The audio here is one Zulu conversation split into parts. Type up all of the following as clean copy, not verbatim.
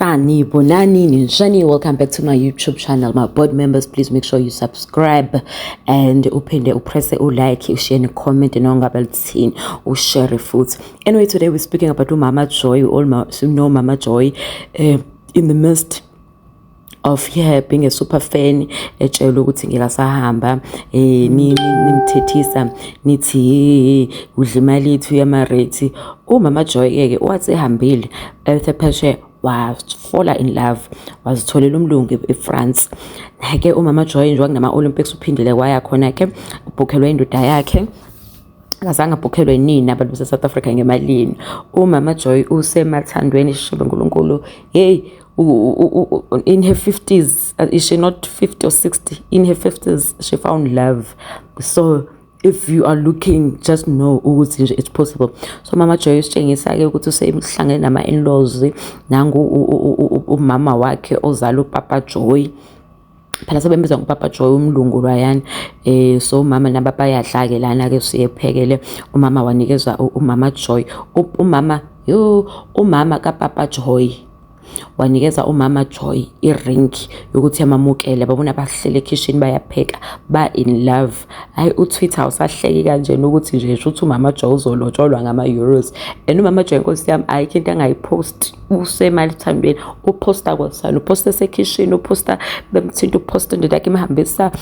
Sanibonani ninjani, welcome back to my YouTube channel. My board members, please make sure you subscribe and uphinde upresse ulike, ushare ne-comment noma ngabe lithini, ushare futhi. Anyway, today we're speaking about uMama Joy. We all know Mama Joy in the midst of her being a super fan, etshela ukuthi ngeke asahamba, nimthethisa nithi udla imali yethu yama-rate. UMama Joy ke wathi ehambile ethe phesheya, wafalla in love, wazitholela umlungu eFrance. Ke uMama Joy nje kunama Olympics uphindile waya khona ke, ubhukhelwe indoda yakhe, akazange abhukhelwe nini abantu base South Africa ngemali yenu. UMama Joy usemathandweni shebe uNkulunkulu. Hey, in her 50s, is she not 50 or 60? In her 50s she found love. So if you are looking, just know ukuthi nje it's possible. So Mama Joy usitshengisa-ke ukuthi usehlangene nama-in-laws. Nangu umama wakhe ozala uPapa Joy, phela sebembiza ngoPapa Joy umlungu lwayana. So umama nabo bayadla-ke lana-ke, usuyephekele umama, wanikeza umama Joy, umama yo, umama kaPapa Joy wanikeza umama Joy i-ring yokuthi yamamukele. Babona bahlele ekhishini bayapheka, ba in love. Hayi, uTwitter awusahleki kanjena ukuthi nje shuthi umama Joy uzolotsholwa ngama-euros. And umama Joy, nkosi yami, ayikho into angayipost, usemathandweni, uposta kwasana, uposta esekhishini, uposta bemthinta, uposta indoda yakhe imhambisa.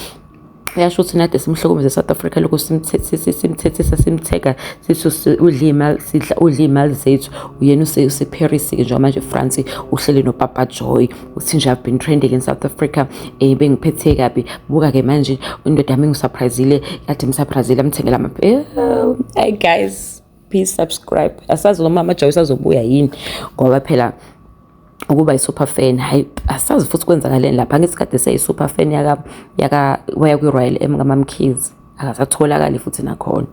Uyasho ukuthi nade simhlukumeze e-South Africa, lokhu simthethisa, simtheka, sithi udla iy'mali, sidla, udla iy'mali zethu. Uyena use-Paris-ke njengamanje, eFrance, uhleli noPapa Joy. Uthi nje, "I've been trending in South Africa, bengiphethe kabi. Buka-ke manje indoda yami ingisurprisile." Kade imsurprisile, amthengela ama. Hey guys, please subscribe. Asazi noma Mama Joy usazobuya yini, ngoba phela ukuba i-super fan, hayi, asazi futhi kwenzakaleni lapha. Angithi kade seyi-super fan yaka waya kwi-Royal AM kaMamkhize, akasatholakali futhi nakhona.